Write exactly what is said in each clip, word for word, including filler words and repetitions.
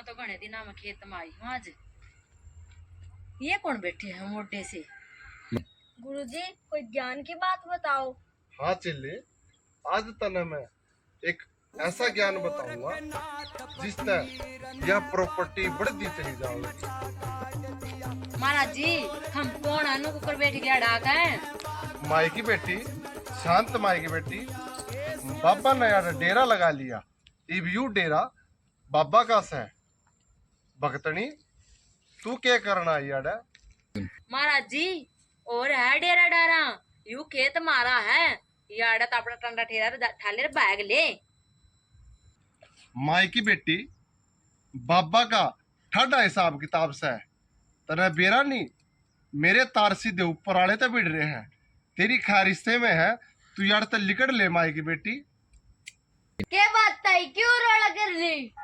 तो घणे दिना में खेत में आई हूँ आज। ये कौन बैठे हैं मोटे से? गुरुजी, कोई ज्ञान की बात बताओ। हाँ चेले, आज तने मैं एक ऐसा ज्ञान बताऊंगा जिससे यह प्रॉपर्टी बढ़ती चली जाओगी। महाराज जी, हम कौन आनू ऊपर बैठ गया डाक है? माई की बेटी, शांत माई की बेटी, बाबा ने यार डेरा लगा लिया। इब यू डेरा बाबा का सै। भगतनी, तू के करना आई आड़े? महाराज जी, और है डेरा डारा, यू खेत मारा है। ये आड़े तो अपना टंडा ठेरा रे जा-, ठाले रे भाग ले। माई की बेटी, बाबा का ठाडा हिसाब किताब सै। तने बेरा नहीं, मेरे तार सीधे ऊपर आले तो भिड़ रहे हैं। तेरी खा रिश्ते में है, तू यार तो लिकड़ ले माई की बेटी। के बात ताई, क्यों रोला कर रही?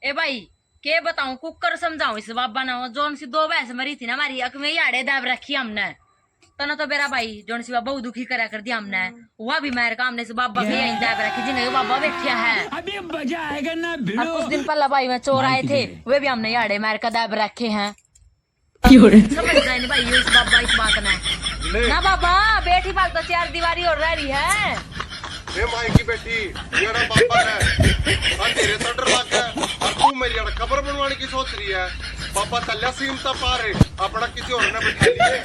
ए भाई, के बताऊं, कुकर समझाऊं इस बाबा ने। वो जोन सी दो भैंस मरी थी ना हमारी, अक में याड़े दाब रखी हमने। तने तो बेरा भाई, जोन सी बाबा दुखी करा कर दिया हमने, वह भी मार का हमने इस बाबा के यहीं दाब रखी, जिन्हें बाबा बैठा है। अभी मजा आएगा ना भिड़ो। और कुछ दिन पहला भाई में चोर आए थे, वे भी हमने याड़े मार का दाब रखे हैं। समझ गए नहीं भाई, ये इस बाबा इस बात में। ले। ना बाबा, बेटी बाल तो चार दीवारी और रह रही है। ए माई की बेटी, ये ना बाबा है। और तेरे तो डर लग गया। और तू मेरी यार कब्र बनवाने की सोच रही है। बाबा चल्या सीम तो पार है, अपना किसी और ने बैठा लिए।